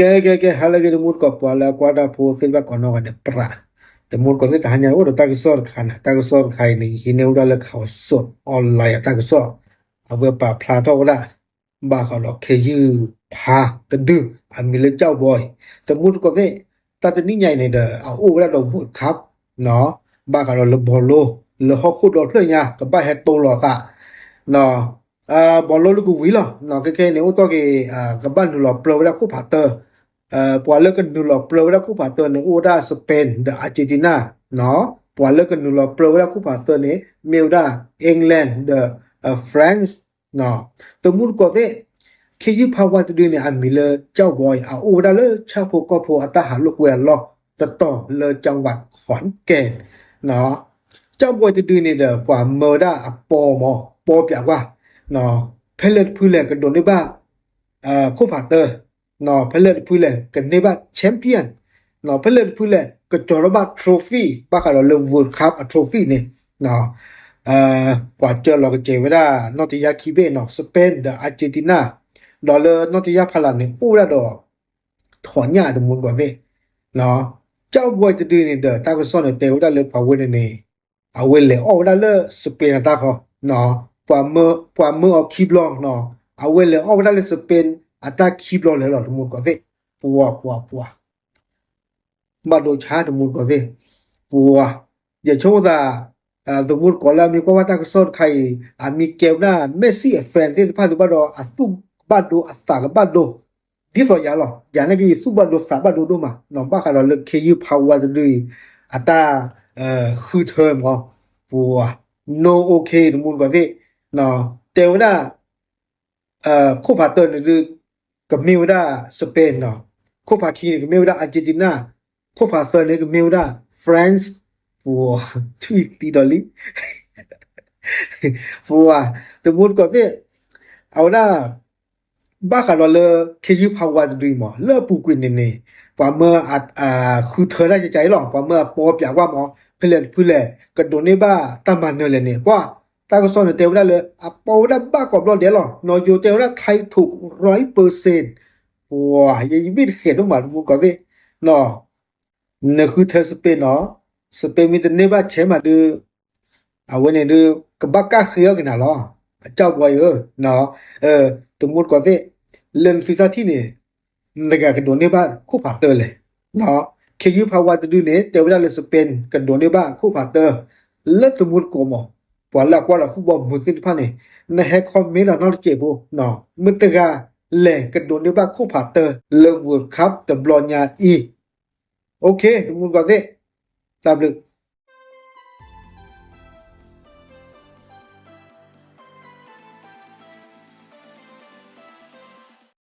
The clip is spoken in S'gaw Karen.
ကဲ ကဲ ကဲ ဟါလၢအဂ့ၤ တမူတကိး ပှၤလၢအကွၢ်တၢ်ဖိသ့ၣ်တဖၣ်ကိးနီၢ်ဂၤဒဲး ပြး တမူတကိးသ့ၣ် တဟါညါအိၣ်ဒီးတၢ်ကစီၣ်တခါန့ၣ် တၢ်ကစီၣ်တခါအံၤန့ၣ် ယဟံးန့ၢ်ဝဲဒၣ်လၢ Khaosod Online အတၢ်ကစီၣ် အဝဲပာ်ဖျါထီၣ်ဝဲဒၣ် ဘၣ်ဃးဒီးခ့ယုၢ်ဖးတဒု အမံၤလၢ ကၠီၣ်ဘီ တမူတကိးသ့ၣ် တၢ်တနံၣ်ညါအံၤန့ၣ်ဒီး အအိၣ်ဝဲဒၣ်ဒီး World Cup ဘၣ်ဃးဒီးလၢဘီလိ လၢဟီၣ်ခိၣ်ဒီဖျၢၣ်ညါ ကဘၣ်ဟဲတိလီၤသး ဘီလိလၢကဝံၤလီၤ ခဲခဲအံၤန့ၣ် အိၣ်တ့ၢ်က့ၤ ကဘၣ်နုာ်လီၤပြၢဝဲဒၣ်ခိၣ်ဖးတၢ ပှၤလၢကနုာ်လီၤပြၢဝဲဒၣ်ခိၣ်ဖးတၢန့ၣ် အိၣ်ဝဲဒၣ် Spain ဒီး Argentina ပှၤလၢကနုာ်လီၤပြၢဝဲဒၣ်ခိၣ်ဖးတၢန့ၣ် မ့ၢ်ဝဲဒၣ် England ဒီး France တမူတကိးသ့ၣ် ခ့ယုၢ်ဖးဝါတဒုန့ၣ် အမံၤလၢ ကၠီၣ်ဘီ အအိၣ်ဝဲဒၣ်လၢဆၣ်ဖိကီၢ်ဖိအတၢ်ဟးလိာ်ကွဲအလီၢ် တတီၤလၢ จังหวัดขอนแก่น ကၠီၣ်ဘီတဒုန့ၣ်ဒီး ပှၤမၢဝဲဒၣ်အပီမး ပီပၠးကွၢ် ဖဲလဲၣ်တဖုလဲၣ်ကဒိးန့ၢ်ဘၣ် ခိၣ်ဖးတၢ ဖဲလဲၣ်တဖုလဲၣ် ကန့ၢ်ဘၣ် champion ဖဲလဲၣ်တဖုလဲၣ် ကကၠီၤထီၣ်ဘၣ် trophy ဘၣ်ဃးဒီးလၢ World Cup အ trophy န့ၣ် ပှၤစၢလီၤကစဲးဝဲဒၣ် နီၣ်တယၢ်ခံဘ့ၣ်နီၤ Spain ဒီး Argentina ဒီးလၢနီၣ်တယၢ်ဖးလၢ်န့ၣ် အိၣ်ဝဲဒၣ်ဒီး ထီၣ်ညၣ်တမူတကိးသ့ၣ် ကၠီၣ်ဘီတဒုန့ၣ်ဒီး တၢ်ကစီၣ်န့ၣ်တဲဝဲဒၣ်လၢပှၤဝဲန့ၣ်န့ၣ် အဝဲလဲၤအီၣ်ဝဲဒၣ်လၢ Spain အတၢ်ခီ ပှၤမၢအီၤခံဘျီနီၤ အဝဲလဲၤအီၣ်ဝဲဒၣ်လၢ Spain အတၢ်ခံဘျီလဲၤလီၤတမူတကိးသ့ၣ် ပှၤပှၤပှၤ ဘၣ်ဒိဆါတမူတကိးသ့ၣ် ပှၤ ယဆိကမိၣ်သး တမူတကိးလၢအမ့ၢ်ကွၢ်ဘၣ်တၢ်ကစီၣ်တခါအံၤ အမ့ၢ်ကဲဝဲဒၣ် Messi အ fan သ့ၣ်တဖၣ်ဒုးဘၣ်ဒီး အသူၣ်ကဘၣ်ဒိအသးကဘၣ်ဒိ ဒ်သိးယၤလီၤ ယၤန့ၣ်က့ၤယသူၣ်ဘၣ်ဒိသးဘၣ်ဒိဒိၣ်မး ဘၣ်ဃးဒီးလၢခ့ယုၢ်ဖးဝါတဒုအံၤ အတၢ် ဃုထၢမး ပှၤ no okay တမူတကိးသ့ၣ် တဲဝဲဒၣ် ခိၣ်ဖးတၢန့ၣ်ဒုး ကမ့ၢ်ဝဲဒၣ် Spain နီၤ ခိၣ်ဖးခံန့ၣ် ကမ့ၢ်ဝဲဒၣ် Argentina ခိၣ်ဖးသၢန့ၣ် ကမ့ၢ်ဝဲဒၣ် France ပှၤ ထွံၣ်သံဒီးလံ ပှၤ တမူတကိးသ့ၣ် အဝဲဒၣ် ဘၣ်ဃးဒီးလၢ ခ့ယုၢ်ဖးဝါတဒုအံၤမး လၢအပူၤကွံာ်န့ၣ်န့ၣ် ပှၤမၢ ဃုထၢတၢ်ကကါအံၤလီၤ ပှၤမၢအပီပၠးကွၢ်မး ဖဲလဲၣ်တဖုလဲၣ် ကဒိးန့ၢ်ဘၣ်တၢ်မၤနၢၤလဲၣ်န့ၣ် ပှၤ တၢ်ကစီၣ်န့ၣ်တဲဝဲဒၣ်လၢ အပီဝဲဒၣ်ဘၣ်ကိးဘျီဒဲးလီၤ နီၢ်ယိၤတဲဝဲဒၣ် ไทยถูกร้อยเปอร์เซ็นต์ ပှၤ ယမ့ၢ်တဃဲးဒိၣ်မးတမူတကိးသ့ၣ် နဃုထၢ Spain နီၤ Spain မ့ၢ်တန့ၢ်ဘၣ် champ မးဒုး အဝဲန့ၣ်ဒုး ကဘၣ်ကၣ်ဃ့အီၣ်က့ၤနၤလီၤ အကၠီၣ်ဘီအံၤဧၢ တမူတကိးသ့ၣ် လၢနသုတၢ်ထံၣ်န့ၣ် နတဂၤကဒိးန့ၢ်ဘၣ်ခိၣ်ဖးတၢလဲၣ် ခ့ယုၢ်ဖးဝါတဒုန့ၣ် တဲဝဲဒၣ်လၢ Spain ကဒိးန့ၢ်ဘၣ်ခိၣ်ဖးတၢ လၢတမူတကိးမး ပှၤလၢအကွၢ်ဒီး football မုာ်သ့ၣ်တဖၣ်န့ၣ် နဟဲ comment ဒီးနီတစဲးဖိ မတၤတဂၤလဲၣ်ကဒိးန့ၢ်ဘၣ်ခိၣ်ဖးတၢလၢ World Cup တဘျီညါအံၤ okay တမူတကိးသ့ၣ် တၢ်ဘျုး